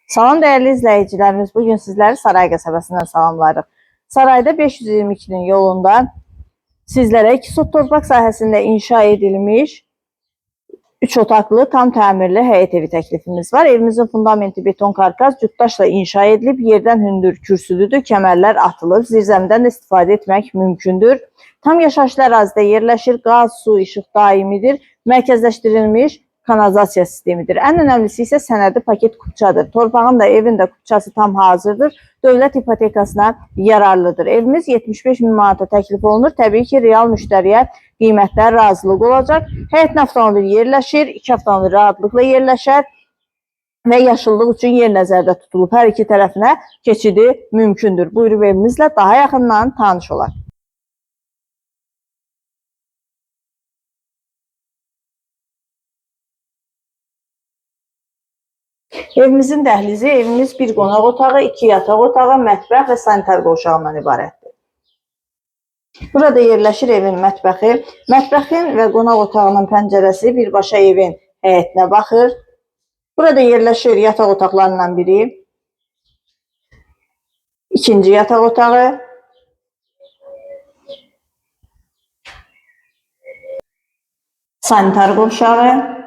Salam dəyərli izləyicilərimiz, bu gün sizləri Saray qəsəbəsindən salamlayırıq. Sarayda 522-nin yolunda sizlərə 2 sot torpaq sahəsində inşa edilmiş 3 otaqlı tam təmirli həyət evi təklifimiz var. Evimizin fundamenti beton karkas, cütdaşla inşa edilib, yerdən hündür kürsülüdür, kəmərlər atılıb, zirzəmidən də istifadə etmək mümkündür. Tam yaşayışlı ərazidə yerləşir, qaz, su, işıq daimidir, mərkəzləşdirilmiş kanalizasiya sistemidir. Ən önəmlisi isə sənədi paket kupçadır. Torpağın da evin də kupçası tam hazırdır. Dövlət ipotekasına yararlıdır. Evimiz 75 min manata təklif olunur. Təbii ki, real müştəriyə qiymətlər razılıq olacaq. Həyətinə avtomobil yerləşir, iki avtomobil rahatlıqla yerləşər və yaşıllıq üçün yer nəzərdə tutulub. Hər iki tərəfinə keçidi mümkündür. Buyurub evimizlə daha yaxından tanış olaq. Evimizin dəhlizi, evimiz bir qonaq otağı, iki yataq otağı, mətbəx və sanitar qovşağından ibarətdir. Burada yerləşir evin mətbəxi. Mətbəxin və qonaq otağının pəncərəsi birbaşa evin həyətinə baxır. Burada yerləşir yataq otaqlarından biri. İkinci yataq otağı. Sanitar qovşağı.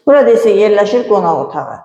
Burada isə yerləşir qonaq otağı.